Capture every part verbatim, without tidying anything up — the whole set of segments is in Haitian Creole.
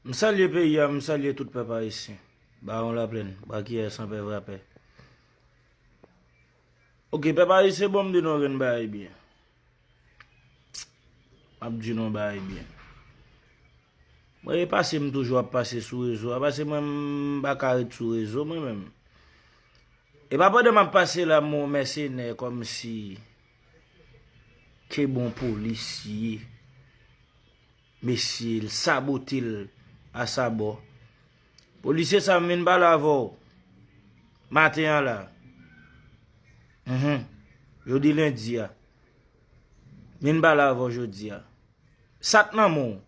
M salye peyi a, m salye tout pèp ayisyen. Bawon Laplèn, bwa kiyè san pè vrapè. Oke, pèp ayisyen, bon, m di nou grenn bagay byen. M ap di nou bagay byen. Mwen, e pase m toujou ap pase sou rezo a, pase mwen, m pa ka ret sou rezo, mwen menm. E pa pandan m ap pase la, m wè yon mèsenè kòmsi ke bon polisye. Mesye, l sabote l a sabò. Polisye sa, m vin pale avè w maten an la. Mhm. Jodi lendi a. M vin pale avè w jodi a. Sa t nan men w.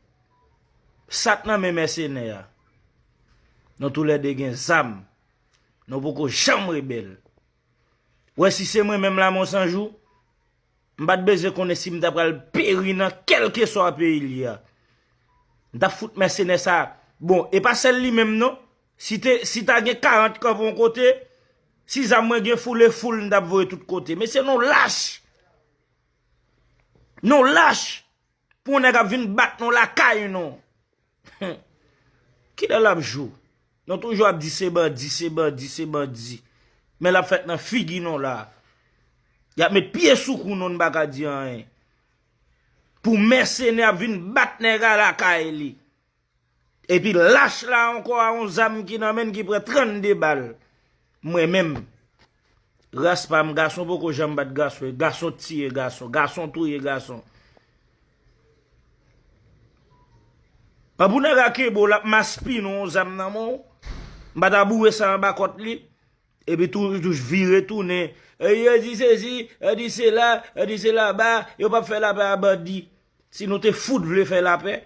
Sa t nan men mèsenè a. Nou toulède gen zam. Nou poko janm rebèl. Wè, si se mwen menm Lamont Sanjou, m pa t bezwen konnen si m ta pral peri nan kèlkeswa peyi l ye a. M t ap fout mèsenè sa. Bon, e pa sèl li menm non. Si te, si ta gen karant kanpe yon kote, si zam mwen gen foul e foul, m t ap voye tout kote. Mesye, nou lach. Nou lach. Pou yon nèg ap vin bat nou lakay nou. Kilè l ap jou? Nou toujou ap di se bandi, se bandi, se bandi. Men l ap fèt nan figi nou la. Y ap met pye sou kou nou, n pa ka di anyen. Pou mèsenè ap vin bat nèg a lakay li. Epi lach la ankò a yon zam ki nan men l ki pran trannde bal. Mwen menm, ras pa m, gason poko janm bat gason, e gason tiye gason, gason touye gason. An pou nèg a kenbe w, l ap maspinen yon zam nan men w, m pa ta boure sa anba kòt li, epi tou, tou vire tounen. E yo di sesi, yo di sela, yo di sela ba, yo p ap fè lapè a bandi. Si nou te fout vle fè lapè,